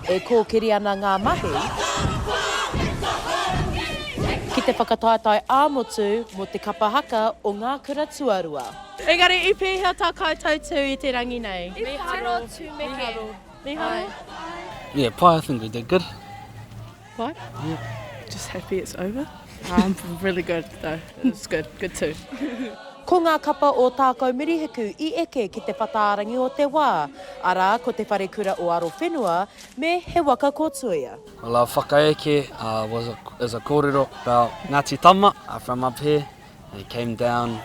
E kōkiri ana ngā mahi ki te whakataetae ā-motu mō te kapa haka o ngā kura tuarua. Engari i pēhea tā koutou tū i te rangi nei? Miharo tumeke. Miharo? Yeah, pai, I think we did good. Pai? Yeah. Just happy it's over. Um, really good though. It was good. Good too. Ko ngā kapa o Tākou Murihiku i eke ki te whatārangi o te wā, arā, ko Te Wharekura o Arowhenua me He Waka Kōtuia. Well our whakaeke uh, was a, is a kōrero about Ngāti Tama uh, from up here. They came down,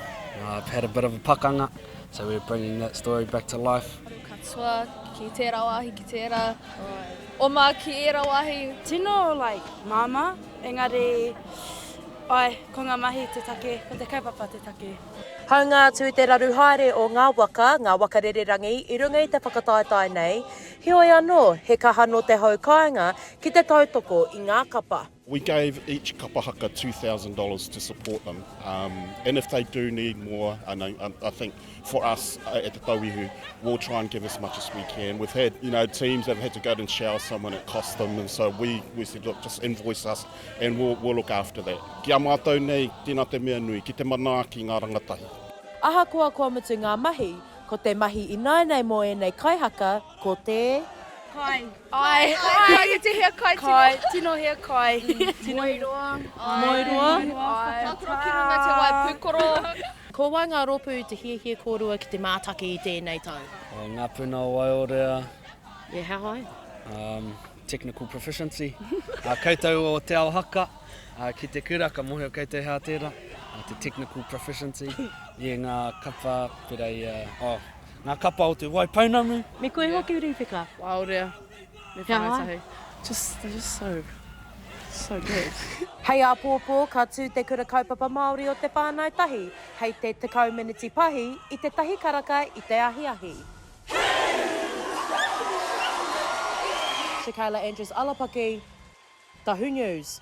uh, had a bit of a pakanga, so we're bringing that story back to life. Katoa ki tērā wāhi, ki tērā oma, ki ērā wāhi. Tino like māmā, engari Ae, ko nga mahi te take, ko te kaupapa te take. Hāunga atu i te raru haere o ngā waka, ngā waka rererangi i runga i te whakataetae nei, heoi anō, he kaha nō te hau kāinga ki te tautoko i ngā kapa. We gave each kapa haka $2,000 to support them and if they do need more, I know, I think for us at Te Tauihu, we'll try and give as much as we can. We've had, you know, teams that have had to go out and shower someone, it costs them, and so we, we said, look, just invoice us and we'll, we'll look after that. Ki a mātou nei, tēnā te mea nui, ki te manaaki ngā rangatahi. Ahakoa kua mutu ngā mahi, ko te mahi ināianei mō ēnei kaihaka, ko te. Kai. Ai. Ai. Ki te hea kai tino. Kai. Tino hea kai. Tino. Moeroa. Moeroa. Tākaro ki runga te wai pūkoro. Ko wai ngā rōpū i te hiahia kōrua ki te mātaki i tēnei tau? O Ngā Puna o Waiorea. Yeah, how high? Um, technical proficiency. Uh, koutou o Te Ao Haka, uh, ki te kura, ka mohio koutou hea tērā, uh, te technical proficiency. Yeah, ngā kapa, pera i a, oh, ngā kapa o te Waipounamu. Me koe hoki, Rūpeka. Waiorea. Me He aha? whānau tahi. Just, they're just so, so good. Hei āpōpō ka tū te Kura Kaupapa Māori o Te Whānau Tahi hei te 10 meneti pahi i te tahi karaka i te ahiahi. Shakayla Andrews Alapaki, Tahu News.